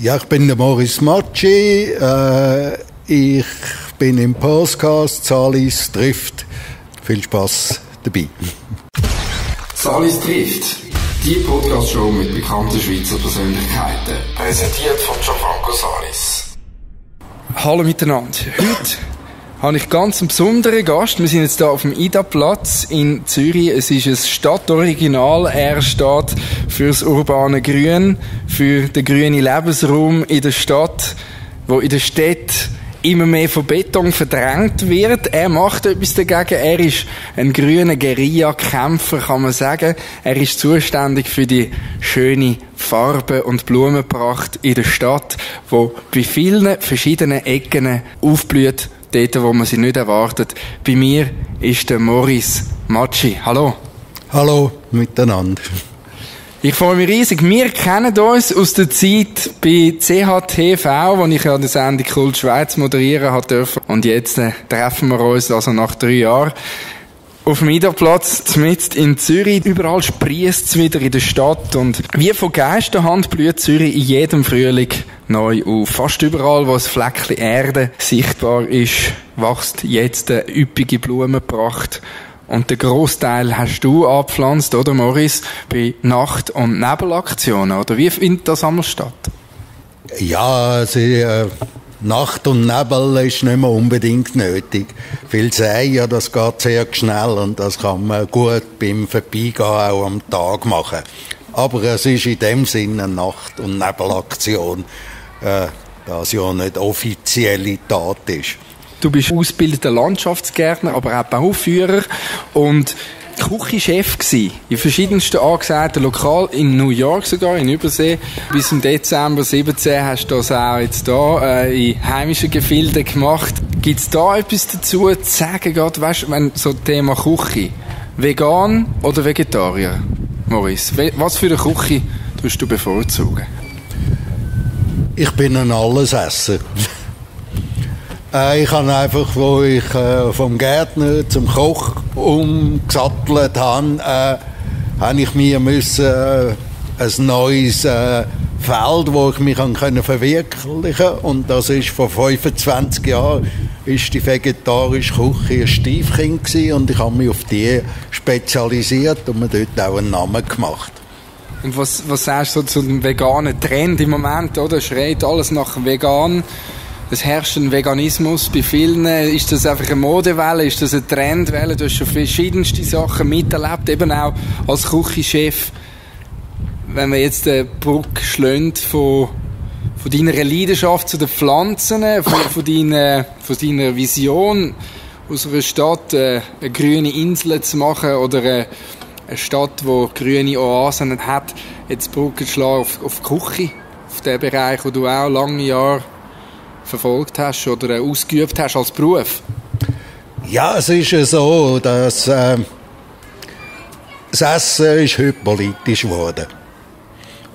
Ja, ich bin der Maurice Matschi. Ich bin im Podcast «Salis trifft». Viel Spass dabei. «Salis trifft», die Podcast-Show mit bekannten Schweizer Persönlichkeiten. Präsentiert von Gianfranco Salis. Hallo miteinander. Heute habe ich ganz einen besonderen Gast. Wir sind jetzt hier auf dem Ida-Platz in Zürich. Es ist ein Stadtoriginal. Er steht für das urbane Grün, für den grünen Lebensraum in der Stadt, wo in der Stadt immer mehr von Beton verdrängt wird. Er macht etwas dagegen. Er ist ein grüner Guerilla-Kämpfer, kann man sagen. Er ist zuständig für die schöne Farben- und Blumenpracht in der Stadt, wo bei vielen verschiedenen Ecken aufblüht, dort, wo man sie nicht erwartet. Bei mir ist der Maurice Matschi. Hallo. Hallo miteinander. Ich freue mich riesig. Wir kennen uns aus der Zeit bei CHTV, wo ich ja die Sendung Kult Schweiz moderieren durfte. Und jetzt treffen wir uns also nach 3 Jahren auf dem Ida-Platz mitten in Zürich. Überall sprießt es wieder in der Stadt. Und wie von Geisterhand blüht Zürich in jedem Frühling neu auf. Fast überall, wo ein Fleckchen Erde sichtbar ist, wächst jetzt eine üppige Blumenpracht. Und den Grossteil hast du angepflanzt, oder Maurice, bei Nacht- und Nebelaktionen, oder? Wie findet das einmal statt? Ja, Nacht und Nebel ist nicht mehr unbedingt nötig. Viele sagen ja, das geht sehr schnell und das kann man gut beim Vorbeigehen auch am Tag machen. Aber es ist in dem Sinne eine Nacht- und Nebelaktion, das ja nicht offizielle Tat ist. Du bist ausgebildeter Landschaftsgärtner, aber auch Bauführer und Küchenchef gsi in verschiedensten angesagten Lokalen, in New York sogar, in Übersee. Bis im Dezember 2017 hast du das auch jetzt da in heimischen Gefilden gemacht. Gibt es da etwas dazu zu sagen, gerade, weißt, wenn so Thema Küche, vegan oder Vegetarier, Maurice? Was für eine Küche tust du bevorzugen? Ich bin ein Allesesser. Ich habe einfach, wo ich vom Gärtner zum Koch umgesattelt habe, habe ich mir ein neues Feld, wo ich mich verwirklichen konnte. Und das ist vor 25 Jahren ist die vegetarische Küche ein Stiefkind gewesen, und ich habe mich auf die spezialisiert und mir dort auch einen Namen gemacht. Und was sagst du zu dem veganen Trend im Moment, oder? Schreit alles nach vegan. Es herrscht ein Veganismus bei vielen. Ist das einfach eine Modewelle? Ist das eine Trendwelle? Du hast schon verschiedenste Sachen miterlebt, eben auch als Küchenchef. Wenn man jetzt den Brücke schlägt von deiner Leidenschaft zu den Pflanzen, von deiner Vision, aus einer Stadt eine grüne Insel zu machen oder eine Stadt, die grüne Oasen hat, jetzt Brücke schlagen auf die Küche, auf den Bereich, wo du auch lange Jahre verfolgt hast oder ausgeübt hast als Beruf? Ja, es ist ja so, dass das Essen ist heute politisch geworden.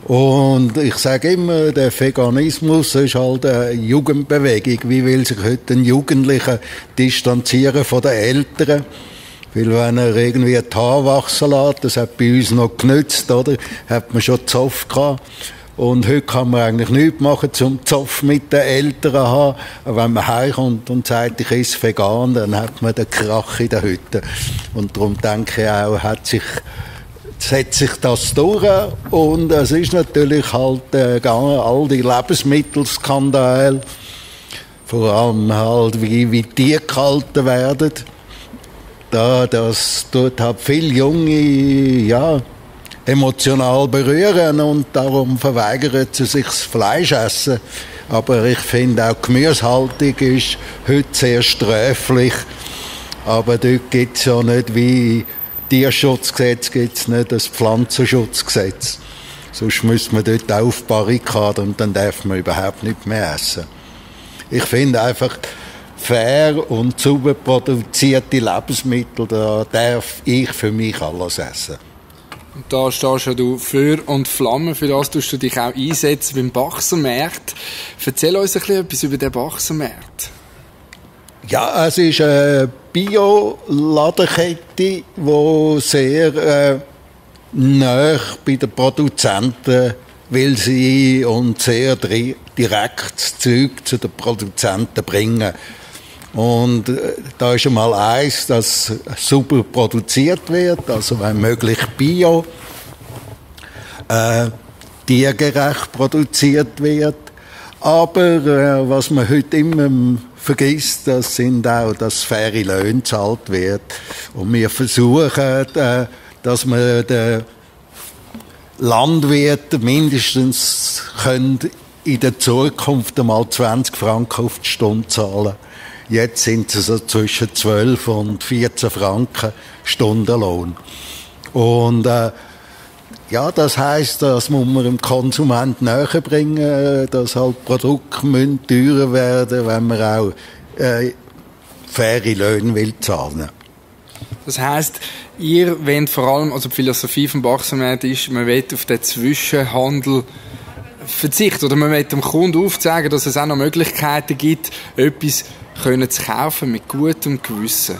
Und ich sage immer, der Veganismus ist halt eine Jugendbewegung. Wie will sich heute ein Jugendlicher distanzieren von den Eltern? Weil wenn er irgendwie die Haare wachsen lässt, das hat bei uns noch genützt, oder? Hat man schon Zoff gehabt. Und heute kann man eigentlich nichts machen, zum Zoff mit den Eltern zu haben. Aber wenn man heimkommt und sagt, ich esse vegan, dann hat man den Krach in der Hütte. Und darum denke ich auch, setzt sich das durch. Und es ist natürlich halt gegangen, all die Lebensmittelskandale, vor allem halt, wie die gehalten werden. Das tut halt viele Junge, emotional berühren, und darum verweigern sie sich das Fleischessen. Aber ich finde auch Gemüsehaltung ist heute sehr sträflich. Aber dort gibt es ja nicht wie Tierschutzgesetz, gibt es nicht das Pflanzenschutzgesetz. Sonst müsste man dort auch auf die Barrikade und dann darf man überhaupt nicht mehr essen. Ich finde einfach, fair und sauber produzierte Lebensmittel, da darf ich für mich alles essen. Und da stehst du für und Flamme, für das tust du dich auch einsetzen beim Bachsermarkt. Erzähl uns ein bisschen etwas über den Bachsermarkt. Ja, es ist eine Bio-Ladenkette, die sehr nahe bei den Produzenten will sie und sehr direkt das Zeug zu den Produzenten bringen. Und da ist einmal eins, dass super produziert wird, also wenn möglich bio, tiergerecht produziert wird. Aber was man heute immer vergisst, das sind auch, dass faire Löhne gezahlt wird. Und wir versuchen, dass wir den Landwirten mindestens können in der Zukunft einmal 20 Franken auf die Stunde zahlen. Jetzt sind es so zwischen 12 und 14 Franken Stundenlohn. Und ja, das heisst, das muss man dem Konsument näher bringen, dass halt Produkte teurer werden, wenn man auch faire Löhne will zahlen. Das heisst, ihr wollt vor allem, also die Philosophie vom Baxomet ist, man will auf den Zwischenhandel verzichten oder man will dem Kunden aufzeigen, dass es auch noch Möglichkeiten gibt, etwas zu kaufen mit gutem Gewissen.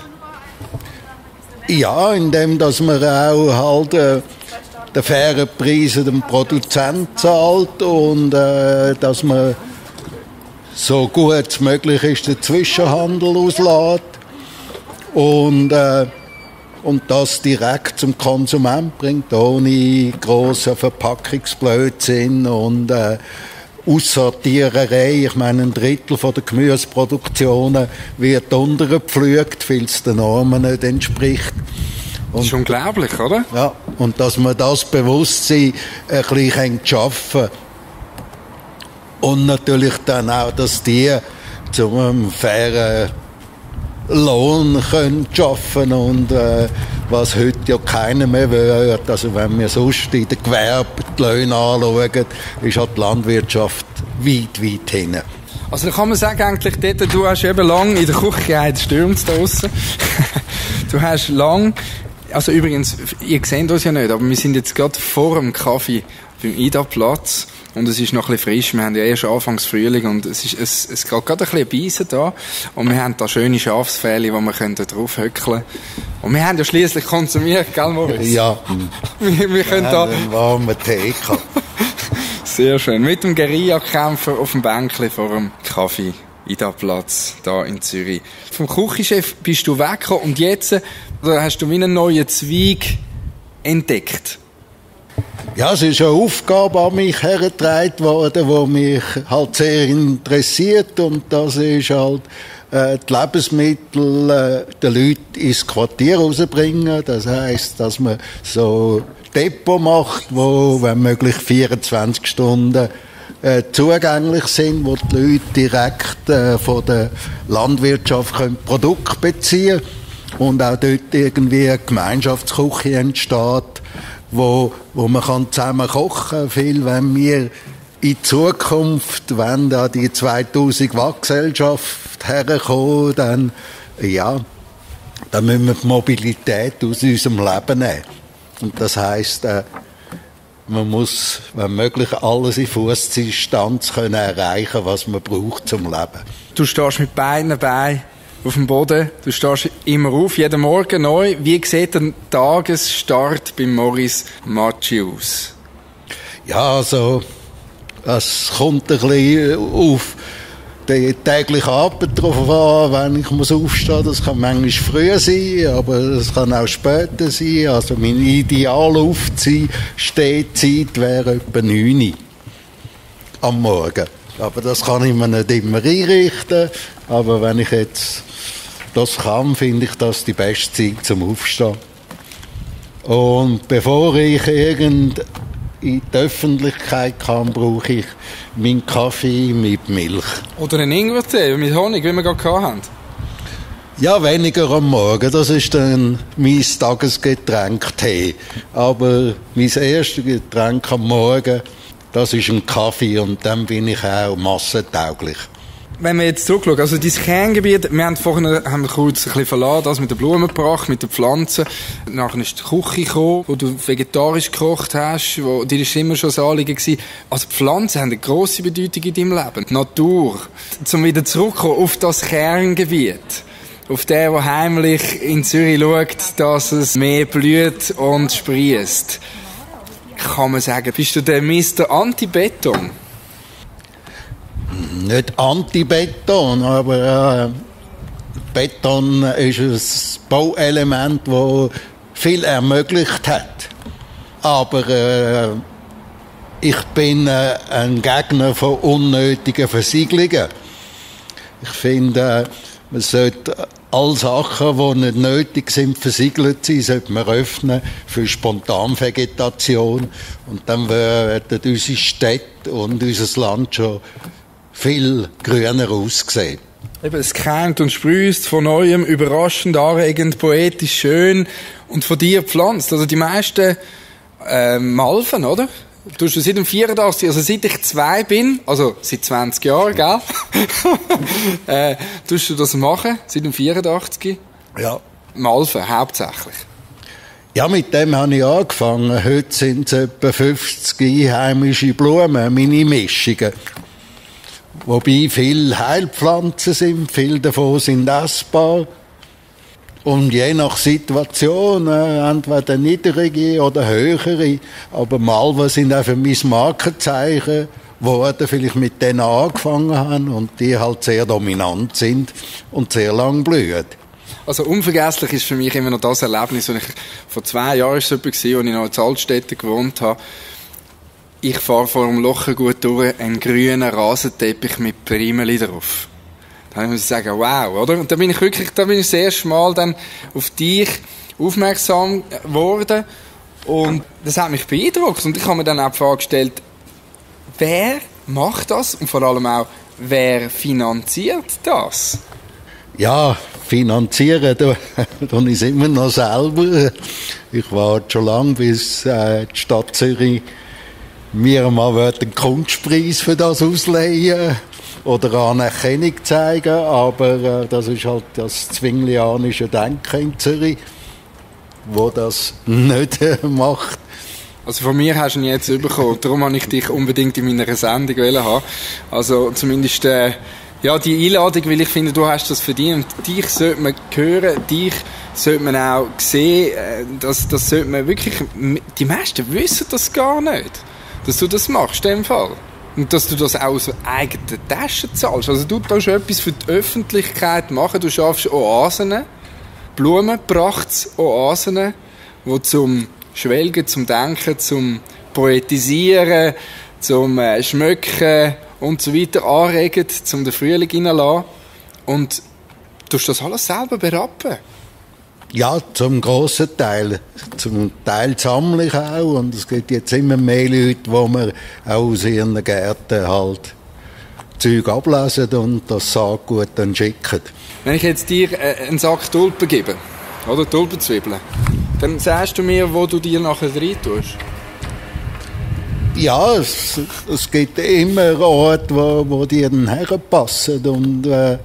Ja, indem dass man auch halt den fairen Preisen dem Produzent zahlt und dass man so gut es möglich ist den Zwischenhandel auslässt und das direkt zum Konsument bringt, ohne grossen Verpackungsblödsinn und Aussortiererei. Ich meine, 1/3 der Gemüseproduktionen wird untergepflügt, weil es den Normen nicht entspricht. Das ist unglaublich, oder? Ja, und dass man das Bewusstsein ein bisschen schaffen. Und natürlich dann auch, dass die zu einem fairen Lohn können schaffen und was heute ja keiner mehr will. Also wenn wir sonst in den Gewerben die Löhne anschauen, ist halt die Landwirtschaft weit, weit hinten. Also da kann man sagen, eigentlich dort, du hast eben lang in der Küche, es stürmt draussen. Du hast lang, also übrigens, ihr seht uns ja nicht, aber wir sind jetzt gerade vor dem Kaffee beim Ida-Platz. Und es ist noch ein bisschen frisch. Wir haben ja erst Anfangs Frühling und es geht gerade ein bisschen Beissen da. Und wir haben da schöne Schafsfälle, wo wir drauf höckeln. Und wir haben ja schliesslich konsumiert, gell, Moritz? Ja. wir können da einen warmen Tee gehabt. Sehr schön. Mit dem Guerilla-Kämpfer auf dem Bänkchen vor dem Kaffee. Ida-Platz, da in Zürich. Vom Küchenchef bist du weggekommen und jetzt hast du wie einen neuen Zweig entdeckt. Ja, es ist eine Aufgabe an mich hergetragen worden, die mich halt sehr interessiert. Und das ist halt, die Lebensmittel den Leuten ins Quartier rausbringen. Das heisst, dass man so Depot macht, wo, wenn möglich, 24 Stunden zugänglich sind, wo die Leute direkt von der Landwirtschaft können Produkte beziehen können. Und auch dort irgendwie eine Gemeinschaftsküche entsteht, wo man zusammen kochen kann. Viel, wenn wir in Zukunft, wenn da die 2000 Watt-Gesellschaft herkommt, dann müssen wir die Mobilität aus unserem Leben nehmen. Und das heisst, man muss, wenn möglich, alles in Fussdistanz erreichen, was man braucht zum Leben. Du stehst mit beiden Beinen auf dem Boden, du stehst immer auf, jeden Morgen neu. Wie sieht ein Tagesstart bei Maurice Matschi aus? Ja, also, es kommt ein bisschen auf den täglichen Arbeit drauf an, wenn ich aufstehen muss. Das kann manchmal früh sein, aber es kann auch später sein. Also, meine Idealaufstehzeit wäre etwa 9 Uhr am Morgen. Aber das kann ich mir nicht immer einrichten. Aber wenn ich jetzt das kann, finde ich das die beste Zeit zum Aufstehen. Und bevor ich in die Öffentlichkeit kann, brauche ich meinen Kaffee mit Milch. Oder einen Ingwertee mit Honig, wie wir gerade hatten. Ja, weniger am Morgen. Das ist dann mein Tagesgetränk Tee. Aber mein erstes Getränk am Morgen, das ist ein Kaffee und dann bin ich auch massentauglich. Wenn wir jetzt zurückschauen, also dein Kerngebiet, wir haben vorhin kurz ein bisschen verlassen, das mit der Blumenpracht, mit den Pflanzen. Nachher ist die Küche gekommen, wo du vegetarisch gekocht hast, dir ist immer schon ein Anliegen gewesen. Also die Pflanzen haben eine grosse Bedeutung in deinem Leben. Die Natur. Um wieder zurückzukommen auf das Kerngebiet. Auf der heimlich in Zürich schaut, dass es mehr blüht und sprießt. kann man sagen, bist du der Mr. Anti-Beton? Nicht Anti-Beton, aber Beton ist ein Bauelement, das viel ermöglicht hat. Aber ich bin ein Gegner von unnötigen Versiegelungen. Ich finde, man sollte alle Sachen, die nicht nötig sind, versiegelt sein, sollte man öffnen für Spontanvegetation. Und dann werden unsere Städte und unser Land schon viel grüner aussehen. Eben, es keimt und sprüßt von Neuem, überraschend, anregend, poetisch, schön und von dir gepflanzt. Also die meisten Malven, oder? Du hast seit dem 84, also seit ich 2 bin, also seit 20 Jahren, gell? Tust du das machen, seit dem 84? Ja. Malven, hauptsächlich. Ja, mit dem habe ich angefangen. Heute sind es etwa 50 einheimische Blumen, meine Mischungen. Wobei viele Heilpflanzen sind, viele davon sind essbar. Und je nach Situation, entweder niedrige oder höhere, aber Malven sind auch für mein Markenzeichen geworden, vielleicht mit denen angefangen haben und die halt sehr dominant sind und sehr lang blühen. Also unvergesslich ist für mich immer noch das Erlebnis, als ich vor 2 Jahren war, als ich noch in Altstädten gewohnt habe. Ich fahre vor dem Lochengut durch einen grünen Rasenteppich mit Primeli drauf. Dann muss ich sagen, wow, oder? Und da bin ich das erste Mal dann auf dich aufmerksam geworden. Und das hat mich beeindruckt. Und ich habe mir dann auch die Frage gestellt, wer macht das? Und vor allem auch, wer finanziert das? Ja, finanzieren tue ich es immer noch selber. Ich warte schon lange, bis die Stadt Zürich mir mal einen Kunstpreis für das ausleihen oder Anerkennung zeigen, aber das ist halt das zwinglianische Denken in Zürich, wo das nicht macht. Also von mir hast du ihn jetzt bekommen, darum wollte ich dich unbedingt in meiner Sendung haben. Also zumindest ja, die Einladung, weil ich finde, du hast das verdient. Dich sollte man hören, dich sollte man auch sehen, das sollte man wirklich, die meisten wissen das gar nicht, dass du das machst, in dem Fall. Und dass du das auch aus eigener Tasche zahlst. Also du kannst etwas für die Öffentlichkeit machen. Du schaffst Oasen, Blumenprachtsoasen, die zum Schwelgen, zum Denken, zum Poetisieren, zum Schmöcken und so weiter anregen, zum den Frühling hineinlassen. Und du tust das alles selber berappen. Ja, zum grossen Teil. Zum Teil sammle ich auch. Und es gibt jetzt immer mehr Leute, die mir auch aus ihren Gärten halt Zeug ablesen und das Saatgut dann schicken. Wenn ich jetzt dir einen Sack Tulpen gebe, oder Tulpenzwiebeln, dann sagst du mir, wo du dir nachher rein tust? Ja, es gibt immer Orte, wo die dann herpassen. Und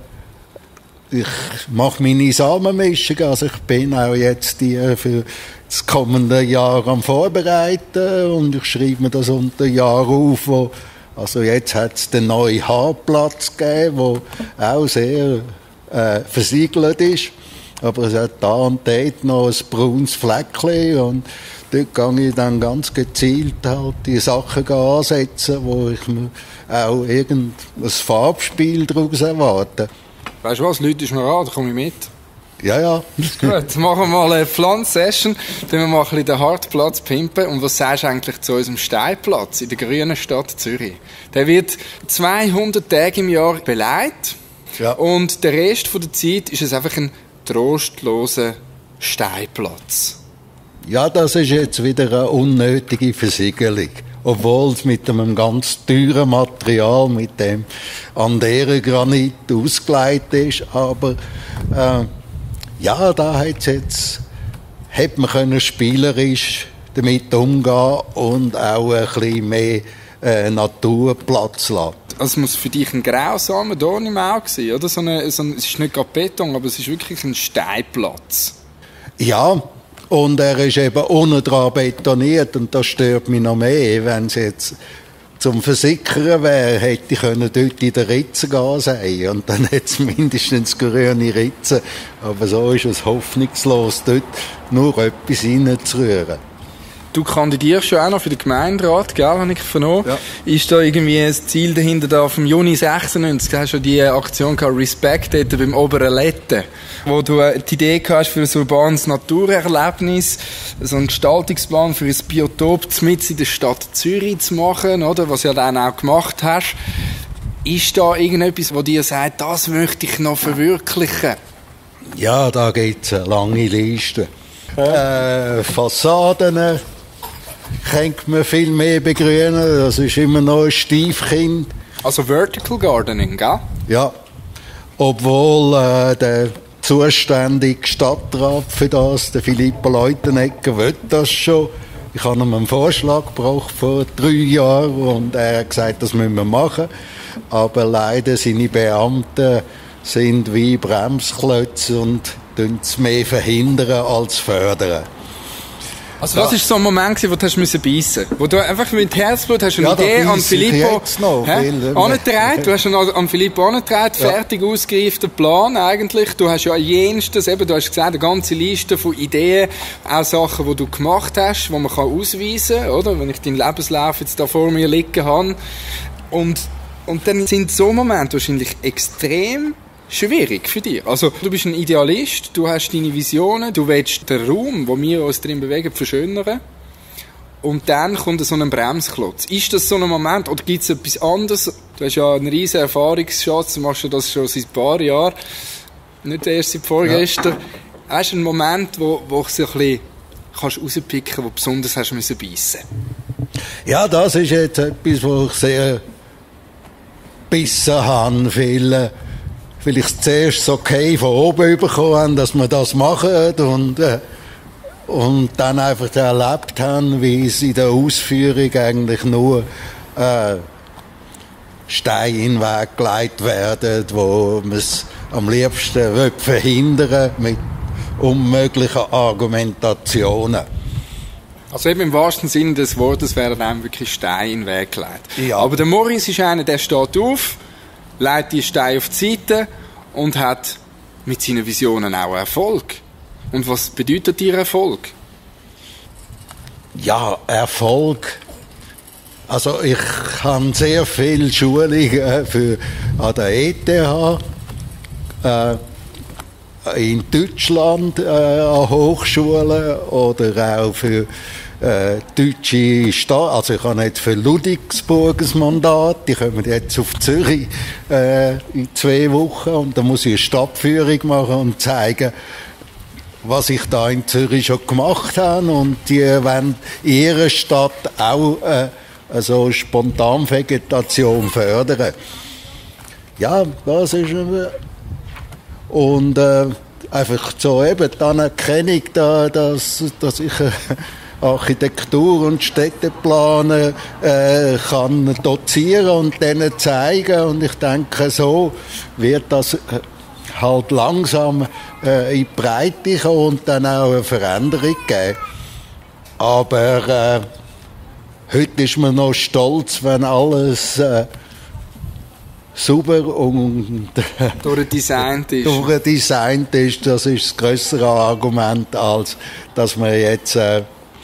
ich mache meine Samenmischung, also ich bin auch jetzt die für das kommende Jahr am Vorbereiten und ich schreibe mir das unter Jahr auf, also jetzt hat es den neuen Haarplatz gegeben, der auch sehr versiegelt ist, aber es hat da und dort noch ein braunes Fleckchen und dort gehe ich dann ganz gezielt halt die Sachen ansetzen, wo ich mir auch irgendein Farbspiel daraus erwarte. Weißt du was, Leute, ist mir an, da komme ich mit. Ja. Gut, machen wir mal eine Pflanzsession, dann wir mal ein bisschen den Hartplatz pimpen. Und was sagst du eigentlich zu unserem Steinplatz in der grünen Stadt Zürich? Der wird 200 Tage im Jahr beleidigt. Ja. Und der Rest der Zeit ist es einfach ein trostloser Steinplatz. Ja, das ist jetzt wieder eine unnötige Versiegelung. Obwohl es mit einem ganz teuren Material, mit dem Andere-Granit ausgelegt ist. Aber ja, da hätte man können spielerisch damit umgehen und auch ein bisschen mehr Naturplatz lassen. Also es muss für dich ein grausamer Dorn im Auge sein, oder? Es ist nicht gerade Beton, aber es ist wirklich ein Steinplatz. Ja, und er ist eben unten dran betoniert und das stört mich noch mehr. Wenn es jetzt zum Versickern wäre, hätte ich dort in der Ritze gehen sein und dann hätte es mindestens grüne Ritze. Aber so ist es hoffnungslos, dort nur etwas reinzurühren. Du kandidierst ja auch noch für den Gemeinderat, gell, habe ich vernommen. Ja. Ist da irgendwie ein Ziel dahinter da vom Juni 96? Du hast ja die Aktion gehabt, Respect, dort beim Oberen Letten, wo du die Idee hast für ein urbanes Naturerlebnis, so einen Gestaltungsplan für ein Biotop mitten in der Stadt Zürich zu machen, oder? Was du ja dann auch gemacht hast. Ist da irgendetwas, wo dir sagt, das möchte ich noch verwirklichen? Ja, da gibt es eine lange Liste. Fassaden könnte man viel mehr begrünen. Das ist immer noch ein Stiefkind. Also Vertical Gardening, gell? Ja, obwohl der zuständige Stadtrat für das, der Filippo Leutenegger, will das schon. Ich habe ihm einen Vorschlag gebracht vor 3 Jahren und er hat gesagt, das müssen wir machen. Aber leider seine Beamten sind wie Bremsklötze und tun es mehr verhindern als fördern. Also das war so ein Moment, wo du hast beißen musst. Wo du einfach mit Herzblut hast eine Idee an Filippo angetragen. Du hast an Filippo angetragen, fertig ausgereiften Plan eigentlich. Du hast ja jenstes, eben, du hast gesagt, eine ganze Liste von Ideen, auch Sachen, die du gemacht hast, die man ausweisen kann, oder? Wenn ich deinen Lebenslauf jetzt da vor mir liegen habe. Und dann sind so Momente wahrscheinlich extrem schwierig für dich. Also, du bist ein Idealist, du hast deine Visionen, du willst den Raum, wo wir uns drin bewegen, verschönern. Und dann kommt so ein Bremsklotz. Ist das so ein Moment, oder gibt es etwas anderes? Du hast ja einen riesen Erfahrungsschatz, du machst ja das schon seit ein paar Jahren, nicht erst seit vorgestern. Ja. Hast du einen Moment, wo du so ein bisschen kannst rauspicken, wo du besonders hast müssen beißen? Ja, das ist jetzt etwas, wo ich sehr bissen habe, vielleicht zuerst das Okay von oben bekommen haben, dass wir das machen und dann einfach erlebt haben, wie es in der Ausführung eigentlich nur Steine in den Weg gelegt werden, wo man es am liebsten verhindern will, mit unmöglichen Argumentationen. Also eben im wahrsten Sinne des Wortes werden einem wirklich Steine in den Weg gelegt. Ja. Aber der Morris ist einer, der steht auf, legt die Steine auf die Seite und hat mit seinen Visionen auch Erfolg. Und was bedeutet dir Erfolg? Ja, Erfolg. Also ich habe sehr viele Schulungen an der ETH, in Deutschland an Hochschulen oder auch für deutsche Stadt. Also ich habe jetzt für Ludwigsburg ein Mandat. Die kommen jetzt auf Zürich in 2 Wochen und da muss ich eine Stadtführung machen und zeigen, was ich da in Zürich schon gemacht habe. Und die wollen in ihrer Stadt auch so Spontanvegetation fördern. Ja, das ist und einfach so eben die Anerkennung da, dass ich Architektur und Städteplan kann dozieren und denen zeigen. Und ich denke, so wird das halt langsam in die Breite kommen und dann auch eine Veränderung geben. Aber heute ist man noch stolz, wenn alles sauber und durchdesignt ist. Das ist das grössere Argument, als dass man jetzt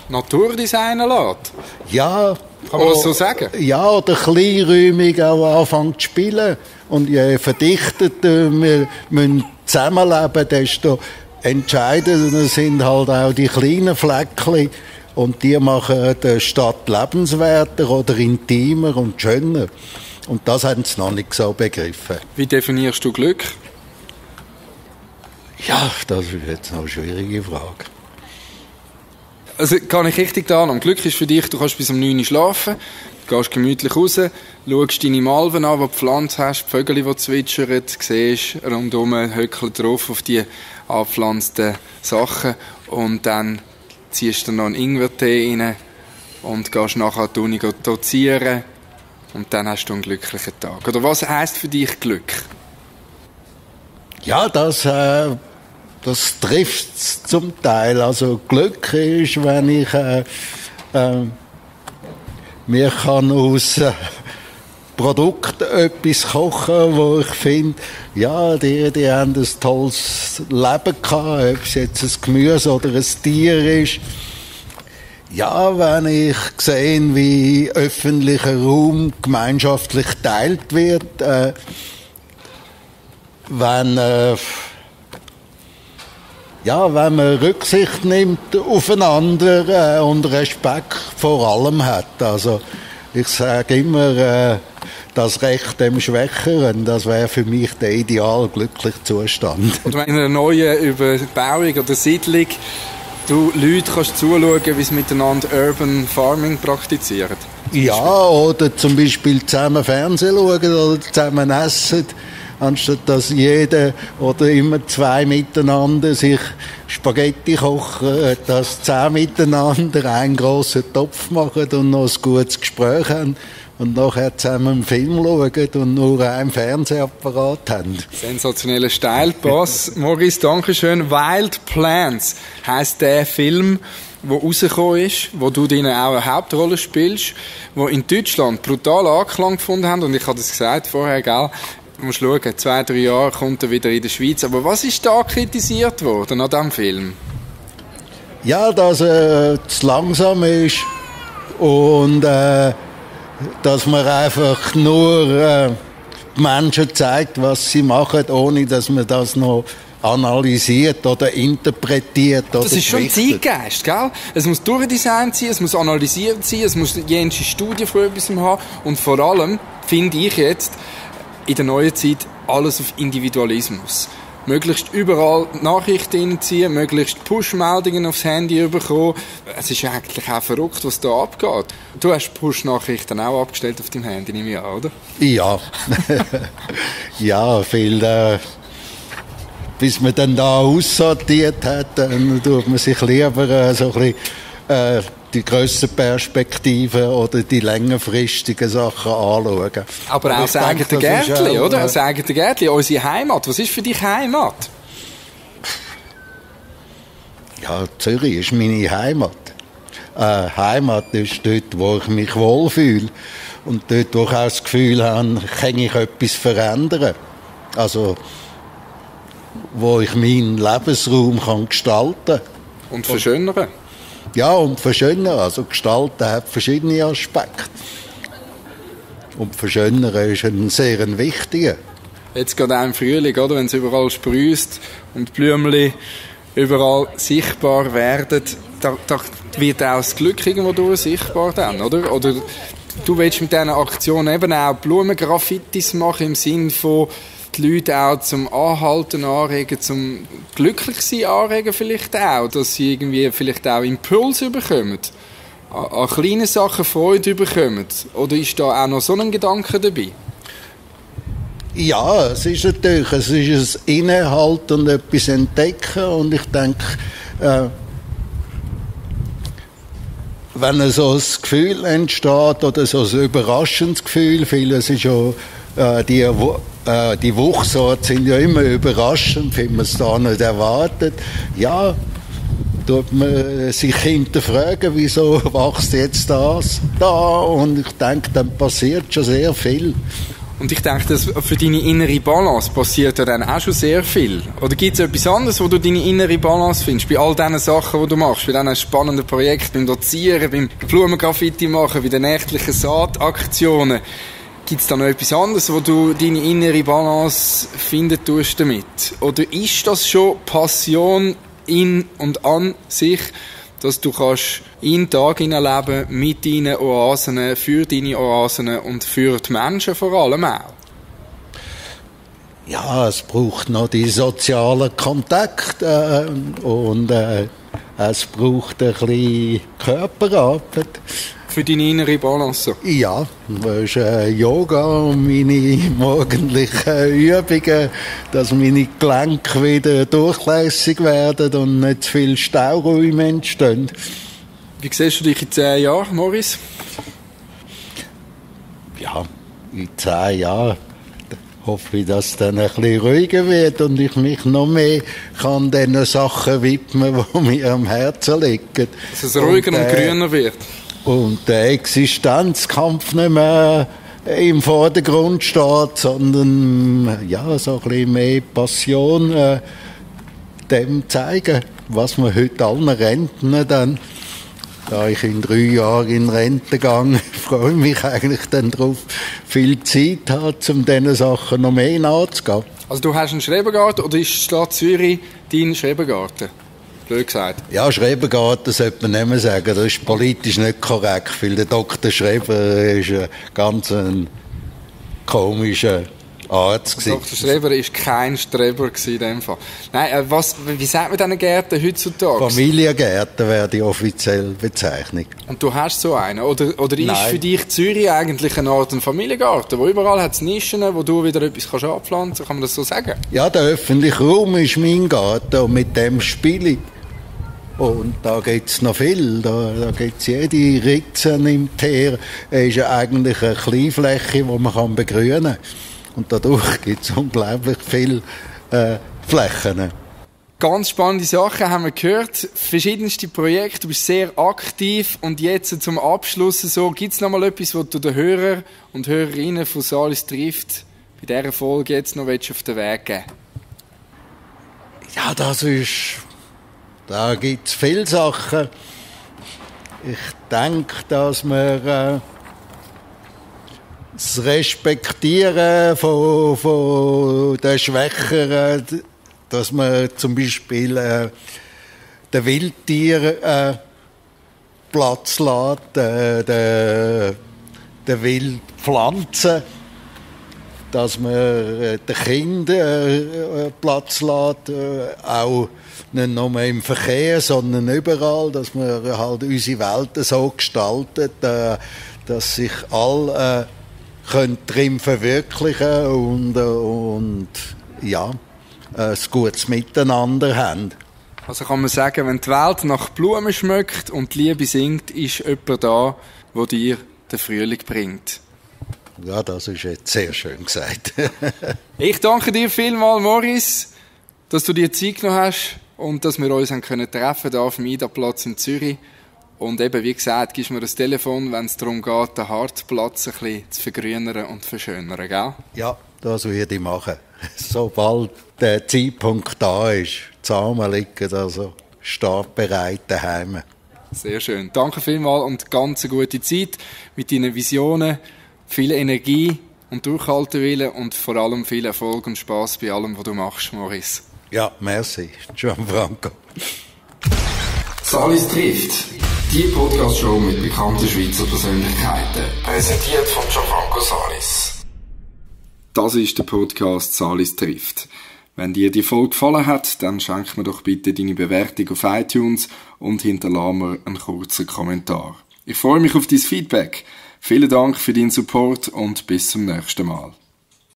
Naturdesignen lässt. Ja. Kann man das so sagen? Ja, oder kleinräumig auch anfangen zu spielen. Und je verdichteter wir zusammenleben, desto entscheidender sind halt auch die kleinen Fleckchen. Und die machen die Stadt lebenswerter oder intimer und schöner. Und das haben sie noch nicht so begriffen. Wie definierst du Glück? Ja, das ist jetzt noch eine schwierige Frage. Also kann ich richtig da an. Glück ist für dich, du kannst bis um 9 Uhr schlafen, gehst gemütlich raus, schaust deine Malven an, die du gepflanzt hast, die Vögel, die zwitschern, siehst rundum, höckeln drauf auf die angepflanzten Sachen und dann ziehst du noch einen Ingwertee rein und gehst nachher an die Uni dozieren und dann hast du einen glücklichen Tag. Oder was heisst für dich Glück? Ja, das trifft es zum Teil. Also Glück ist, wenn ich mir kann aus Produkten etwas kochen, wo ich finde, ja, die haben ein tolles Leben gehabt, ob es jetzt ein Gemüse oder ein Tier ist. Ja, wenn ich sehe, wie öffentlicher Raum gemeinschaftlich geteilt wird, wenn man Rücksicht nimmt aufeinander und Respekt vor allem hat. Also ich sage immer, das Recht dem Schwächeren, das wäre für mich der ideal glückliche Zustand. Und wenn in einer neuen Überbauung oder Siedlung du Leute kannst zuschauen, wie sie miteinander Urban Farming praktizieren? Ja, oder zum Beispiel zusammen Fernsehen schauen oder zusammen essen, anstatt dass jeder oder immer zwei miteinander sich Spaghetti kochen, dass 10 miteinander einen grossen Topf machen und noch ein gutes Gespräch haben und nachher zusammen einen Film schauen und nur einen Fernsehapparat haben. Sensationeller Steilpass. Maurice, danke schön. Wild Plants heisst der Film, der rausgekommen ist, wo du drin auch eine Hauptrolle spielst, wo in Deutschland brutal Anklang gefunden haben. Und ich habe das gesagt vorher, gell? Du musst schauen, 2-3 Jahre kommt er wieder in der Schweiz. Aber was ist da kritisiert worden an diesem Film? Ja, dass er zu langsam ist und dass man einfach nur Menschen zeigt, was sie machen, ohne dass man das noch analysiert oder interpretiert. Oder das ist schon Zeitgeist, gell? Es muss durchdesignt sein, es muss analysiert sein, es muss jene Studie von etwas haben und vor allem finde ich jetzt in der neuen Zeit alles auf Individualismus. Möglichst überall Nachrichten reinziehen, möglichst Push-Meldungen aufs Handy bekommen. Es ist eigentlich auch verrückt, was da abgeht. Du hast Push-Nachrichten auch abgestellt auf deinem Handy, nehme ich an, oder? Ja. Ja, viel, bis man dann da aussortiert hat, dann tut man sich lieber so ein bisschen die grösseren Perspektiven oder die längerfristigen Sachen anschauen. Aber auch das eigene Gärtchen, oder? Das eigene Gärtchen, unsere Heimat. Was ist für dich Heimat? Ja, Zürich ist meine Heimat. Heimat ist dort, wo ich mich wohlfühle. Und dort, wo ich auch das Gefühl habe, kann ich etwas verändern. Also, wo ich meinen Lebensraum kann gestalten kann. Und verschönern. Ja, und verschönern. Also gestalten hat verschiedene Aspekte. Und verschönern ist ein sehr wichtiger. Jetzt gerade auch im Frühling, oder? Wenn es überall sprüßt und die Blümchen überall sichtbar werden, da wird auch das Glück irgendwo durch sichtbar dann, oder? Oder du willst mit diesen Aktionen eben auch Blumengraffitis machen im Sinn von die Leute auch zum Anhalten anregen, zum Glücklichsein anregen vielleicht auch, dass sie irgendwie vielleicht auch Impulse bekommen, an kleinen Sachen Freude bekommen. Oder ist da auch noch so ein Gedanke dabei? Ja, es ist natürlich, es ist ein Innehalten und etwas entdecken und ich denke, wenn so ein Gefühl entsteht oder so ein überraschendes Gefühl, vieles ist ja die Wuchsorte sind ja immer überraschend, wenn man es da nicht erwartet. Ja, tut man sich hinterfragen, wieso wächst jetzt das da? Und ich denke, dann passiert schon sehr viel. Und ich denke, dass für deine innere Balance passiert ja dann auch schon sehr viel. Oder gibt es etwas anderes, wo du deine innere Balance findest? Bei all diesen Sachen, die du machst, bei diesen spannenden Projekten, beim Dozieren, beim Blumengraffiti machen, bei den nächtlichen Saataktionen. Gibt es da noch etwas anderes, wo du deine innere Balance finden tust damit? Oder ist das schon Passion in und an sich, dass du kannst in den Tag hineinleben mit deinen Oasen, für deine Oasen und für die Menschen vor allem auch? Ja, es braucht noch die sozialen Kontakte und es braucht ein bisschen Körperarbeit. Für deine innere Balance? Ja, das ist Yoga und meine morgendlichen Übungen, dass meine Gelenke wieder durchlässig werden und nicht zu viele Stauräume entstehen. Wie siehst du dich in 10 Jahren, Maurice? Ja, in 10 Jahren hoffe ich, dass es dann ein bisschen ruhiger wird und ich mich noch mehr kann den Sachen widmen, die mir am Herzen liegen. Dass es ruhiger und grüner wird. Und der Existenzkampf nicht mehr im Vordergrund steht, sondern ja, so ein bisschen mehr Passion dem zeigen, was man heute allen Rentnern dann Da ich in 3 Jahren in Rente gehe, freue ich mich eigentlich dann darauf, viel Zeit habe, um diesen Sachen noch mehr nachzugehen. Also du hast einen Schrebergarten oder ist die Stadt Zürich dein Schrebergarten? Blöd gesagt. Ja, Schrebergarten sollte man nicht mehr sagen. Das ist politisch nicht korrekt, weil der Dr. Schreber ist ein ganz komischer Arzt gewesen. Dr. Schreber war kein Streber in dem Fall. Nein, wie sagt man diesen Gärten heutzutage? Familiengärten wäre die offizielle Bezeichnung. Und du hast so einen? Oder ist Nein. für dich Zürich eigentlich eine Art Familiengarten, wo überall hat es Nischen, wo du wieder etwas kannst anpflanzen kannst? Kann man das so sagen? Ja, der öffentliche Raum ist mein Garten und mit dem spiele ich. Und da gibt es noch viel. Da gibt es jede Ritze im Teer. Es ist ja eigentlich eine Kleinfläche, die man begrünen kann. Und dadurch gibt es unglaublich viele Flächen. Ganz spannende Sachen haben wir gehört. Verschiedenste Projekte. Du bist sehr aktiv. Und jetzt zum Abschluss gibt es noch mal etwas, was du den Hörer und Hörerinnen von Salis trifft, bei dieser Folge jetzt noch auf den Weg geben? Ja, da gibt es viele Sachen. Ich denke, dass wir das Respektieren von den Schwächeren, dass man zum Beispiel den Wildtieren Platz lässt, den Wildpflanzen, dass man den Kindern Platz lässt, auch nicht nur im Verkehr, sondern überall, dass man halt unsere Welt so gestaltet, dass sich alle drin verwirklichen und ja, ein gutes Miteinander haben. Also kann man sagen, wenn die Welt nach Blumen schmeckt und die Liebe singt, ist jemand da, der dir den Frühling bringt. Ja, das ist jetzt sehr schön gesagt. Ich danke dir vielmals, Morris, dass du dir Zeit genommen hast und dass wir uns treffen können hier auf dem Ida-Platz in Zürich. Und eben, wie gesagt, gibst mir das Telefon, wenn es darum geht, den Hartplatz ein bisschen zu vergrünern und zu verschönern, gell? Ja, das würde ich machen. Sobald der Zeitpunkt da ist, die Samen liegen also startbereit daheim. Sehr schön. Danke vielmals und ganz eine gute Zeit mit deinen Visionen, viel Energie und Durchhaltewillen und vor allem viel Erfolg und Spass bei allem, was du machst, Morris. Ja, merci, Gianfranco. Salis trifft. Die Podcast-Show mit bekannten Schweizer Persönlichkeiten. Präsentiert von Gianfranco Salis. Das ist der Podcast Salis trifft. Wenn dir die Folge gefallen hat, dann schenk mir doch bitte deine Bewertung auf iTunes und hinterlasse mir einen kurzen Kommentar. Ich freue mich auf dein Feedback. Vielen Dank für deinen Support und bis zum nächsten Mal.